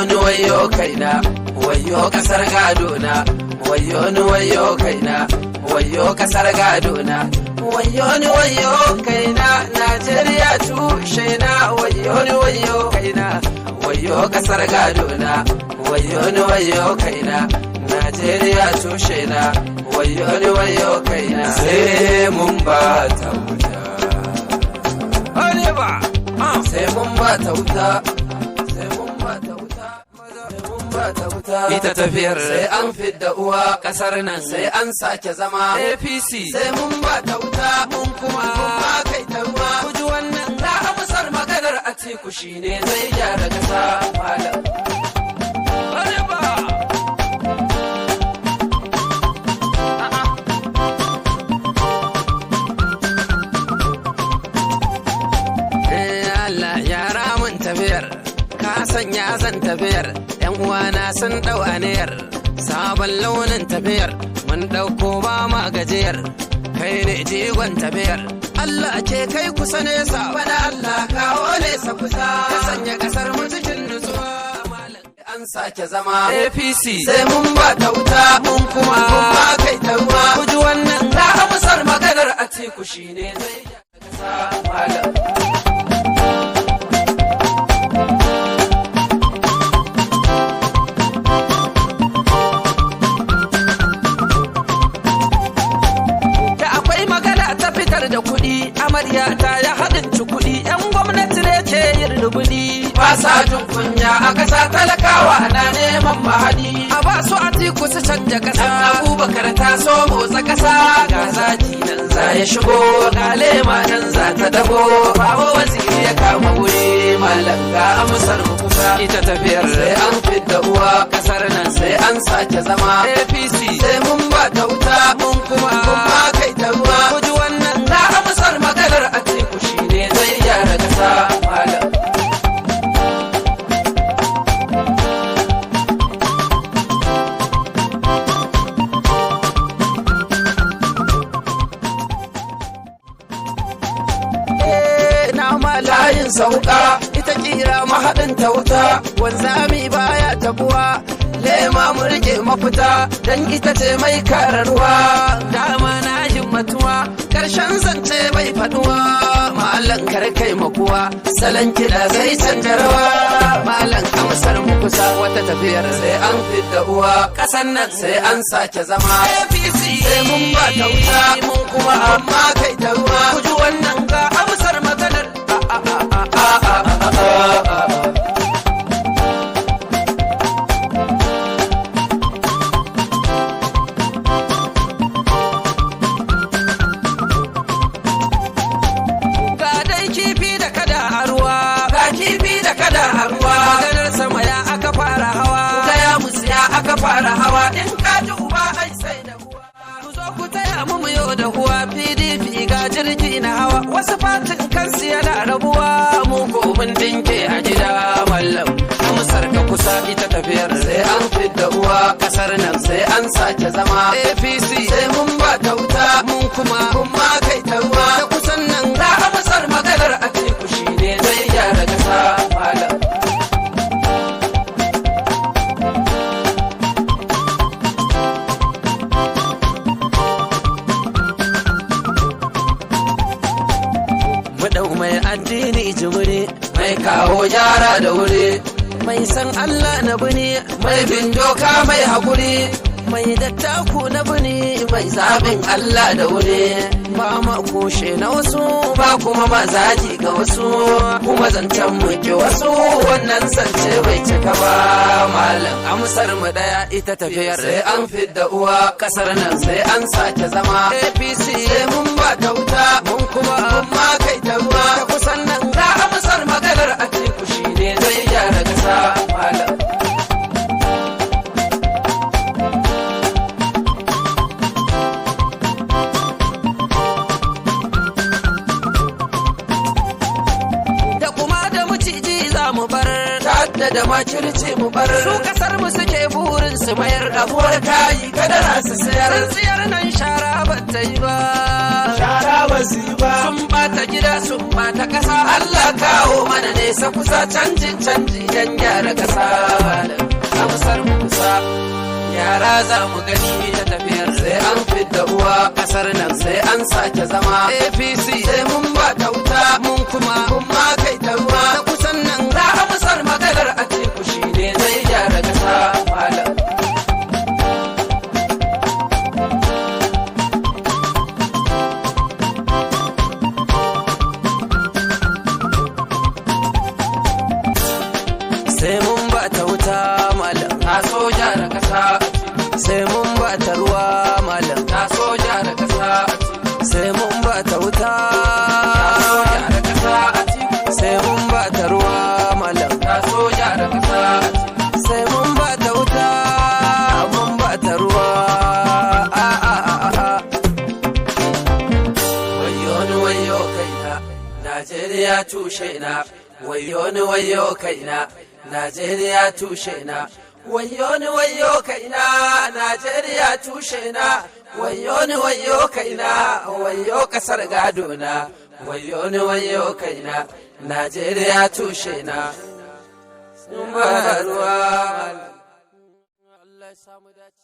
Wayo ni wayo kaina, wayo kasar gadona, wayo ni wayo kaina, wayo kasar gadona, wayo ni wayo kaina, Najeriya tushe na, wayo ni wayo kaina, wayo kasar gadona, wayo ni wayo kaina, Najeriya tushe na, wayo ni wayo kaina, sai mun ba ta wuta. Sai mun ba ta wuta. Sai mun ba ta wuta. Sai mun ba ta wuta. Ita tafiyar sai an fidda uwa kasar nan sai an sake zama APC. Sai mun ba ta wuta mun kuma mun ba kai ta ruwa. Ku ji wannan na amsar maganar Atiku shine zai gyara kasa malam. Allah yara mun tafiyar ka sanya zan tafiyar yan uwana sun dau aniyar sabon launin tafiyar mun dauko ba ma gajiyar kai ne jigon tafiyar Allah ke kai kusa nesa bana Allah kawo nesa kusa ka sanya kasar mu cikin nutsuwa malam an sake zama APC sai mun ba ta wuta mun kuma mun ba kai ta ruwa ku ji wannan na amsar maganar Atiku shine zai gyara kasa malam. Da akwai magana ta fitar da kuɗi, amarya ta ya haɗin ci kuɗi, 'yan gwamnati ne ke yin rubuni. Ba sa jin kunya a ƙasa talakawa na neman mahadi. A ba su Atiku su canja ƙasa. Abubakar ta so motsa ƙasa. Ga zaki nan za ya shigo, ga lema nan za ta dago. Babu waziri ya kama wuri, malam ga amsar mu kusa. Ita tafiyar sai an fidda uwa, ƙasar nan sai an sake zama. APC sai mun ba ta wuta, mun kuma mun ba kai ta ruwa. Ku ji wannan na amsar maganar Atiku shine zai gyara ƙasa malam. Na ma layin sauka ita kira mahaɗin ta wuta wanzami baya tabuwa lema mu rike mafita dan ita ce mai kararwa dama na himmatuwa karshen zance bai faduwa malan kar kai makuwa salon kiɗa zai canja rawa malan amsar mu kusa wata tafiyar sai an fidda uwa ƙasan nan sai an sake zama APC sai mun ba ta wuta mun kuma amma kai ta ruwa ku ji wannan ga amsar maganar a a a a a a a a. Ga dai kifi da kada a ruwa. Ga kifi da kada a ruwa. Maganar sama ya aka fara hawa. Gaya musu ya aka fara hawa. In ka ji uba ai sai da uwa. Ku zo ku taya mu mu yau da huwa PDP ga jirgi na hawa. Wasu fatin kansu yana rabuwa. Mu ko mun dinke a gida mallam. Amsar ka kusa ita tafiyar sai an fidda uwa. Kasar nan sai an sake zama. APC sai mun ba ta wuta. Mun kuma mun ma kai ta ruwa. Ta kusan nan ga amsar maganar Atiku shine zai gyara kasa malam. Mu ɗau mai addini jimiri, mai kawo gyara da wuri, mai san Allah na bini, mai bin doka mai haƙuri, mai dattaku na bini, mai zaɓin Allah da wuri. Ba ma kushe na wasu, ba kuma ma zagi ga wasu, kuma zancen muke wasu, wannan zance bai cika ba malam. Amsar mu ɗaya ita tafiyar sai an fidda uwa, ƙasar nan sai an sake zama. APC sai mun ba ta wuta, mun kuma mun ma kai ta ruwa. Ta kusan nan ga amsar maganar Atiku shine zai gyara ƙasa malam. Da kuma da maciji za mu bar ta'adda da makirci mu bar su kasar mu suke burin su mayar rabuwar kayi kadara su sayar tsiyar nan shara ba ta yi ba Shara ba su yi ba. Sun bata gida sun ta kasa. Allah kawo mana nesa kusa, canjin canji dan gyara kasa. Amsar mu kusa, yara za mu gani ta tafiyar. Sai an fidda uwa kasar nan, sai an sake zama APC, sai mun ba ta wuta, mun kuma mun ma kai ta ruwa na kusan nan. Za amsar maganar a teku, shi ne zai gyara kasa, malam. Sai mun ba ta wuta, malam. Ta so gyara kasa. Sai mun ba ta ruwa, malam. Ta so gyara kasa. Sai mun ba ta wuta. Gyara kasa. Sai mun ba ta ruwa, malam. Ta so gyara kasa. Sai mun ba ta wuta, mun ba ta ruwa. A a a a. Wayo ni, wayo kaina, Najeriya tushe na. Wayo ni, wayo kaina, Najeriya tushe na. Wayo ni, wayo kaina, Najeriya tushe na. Wayo ni, wayo kaina, wayo kasar gado na. Wayo ni, wayo kaina, Najeriya tushe na. Sun ba ruwa. Allah ya samu dace.